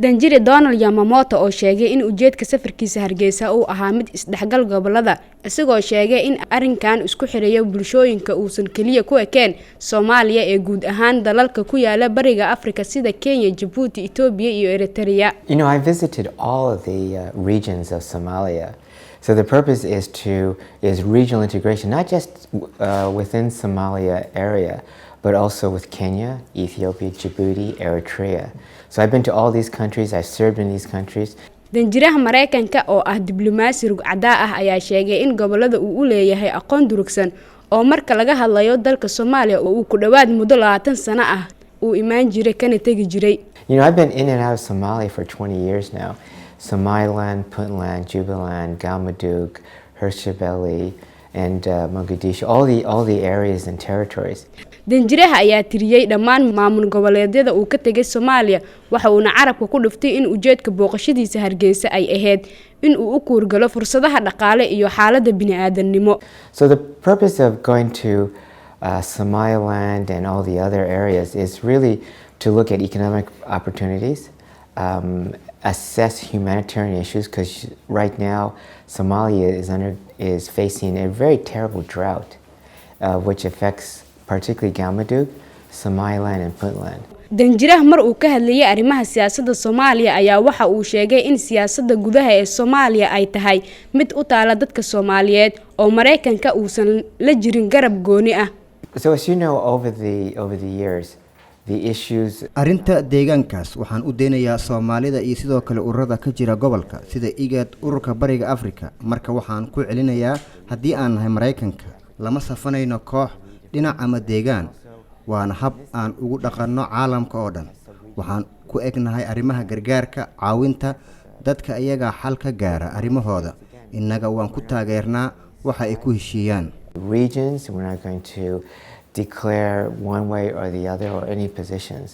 Danjire Donald Yamamoto oo sheegay in ujeedka safarkiisa Hargeysa uu ahaa mid isdhexgal gobolada, isagoo sheegay in arrinkan isku xirayo bulshooyinka uusan keliya ku ekeen Soomaaliya ee guud ahaan dalalka ku yaala Bariga Afrika sida Kenya, Jabuuti, Itoobiya iyo Eritrea. I visited all of the regions of Somalia. So the purpose is regional integration, not just within Somalia area, but also with Kenya, Ethiopia, Djibouti, Eritrea. So I've been to all these countries. I've served in these countries. Danjiraha Mareykanka oo ah diblomaasi rugcadaa ah ayaa sheegay in gobolada uu u leeyahay aqoon durugsan oo marka laga hadlayo dalka Soomaaliya oo uu ku dhowaad muddo 20 sano ah uu imaan jiray kana tegi jiray. I've been in and out of Somalia for 20 years now. Somaliland, Puntland, Jubaland, Galmudug, Hirshabelle, and Mogadishu, all the areas and territories. Danjiraha ayaa tiriyey dhammaan maamul goboleedyada uu ka tegay Soomaaliya, waxa uuna carabka ku dhuftay in ujeedka booqashadiisa Hargeysa ay ahayd in uu u kuurgalo fursadaha dhaqaale iyo xaaladda bini'aadannimo. So the purpose of going to Somaliland and all the other areas is really to look at economic opportunities, assess humanitarian issues, because right now Somalia is facing a very terrible drought, which affects particularly Galmudug, Somaliland, and Puntland. Danjiraha mar uu ka hadlayay arrimaha siyaasadda Soomaaliya ayaa waxa uu sheegay in siyaasadda gudaha ee Soomaaliya ay tahay mid u taala dadka Soomaaliyeed oo Maraykanka uusan la jirin garab gooni ah. So as you know, over the years, the issues Arrinta deegaankaas waxaan u daynayaa Soomaalida iyo sidoo kale ururada ka jira gobolka sida IGAD, Ururka Bariga Afrika. Marka waxaan ku celinayaa, haddii aan nahay Maraykanka, lama safanayno koox, dhinac ama deegaan. Waana hab aan ugu dhaqanno caalamka oo dhan. Waxaan ku egnahay arrimaha gargaarka, caawinta dadka. Iyagaa xal ka gaara arrimahooda, innaga waan ku taageernaa waxa ay ku heshiiyaan. regions. We're not going to declare one way or the other or any positions.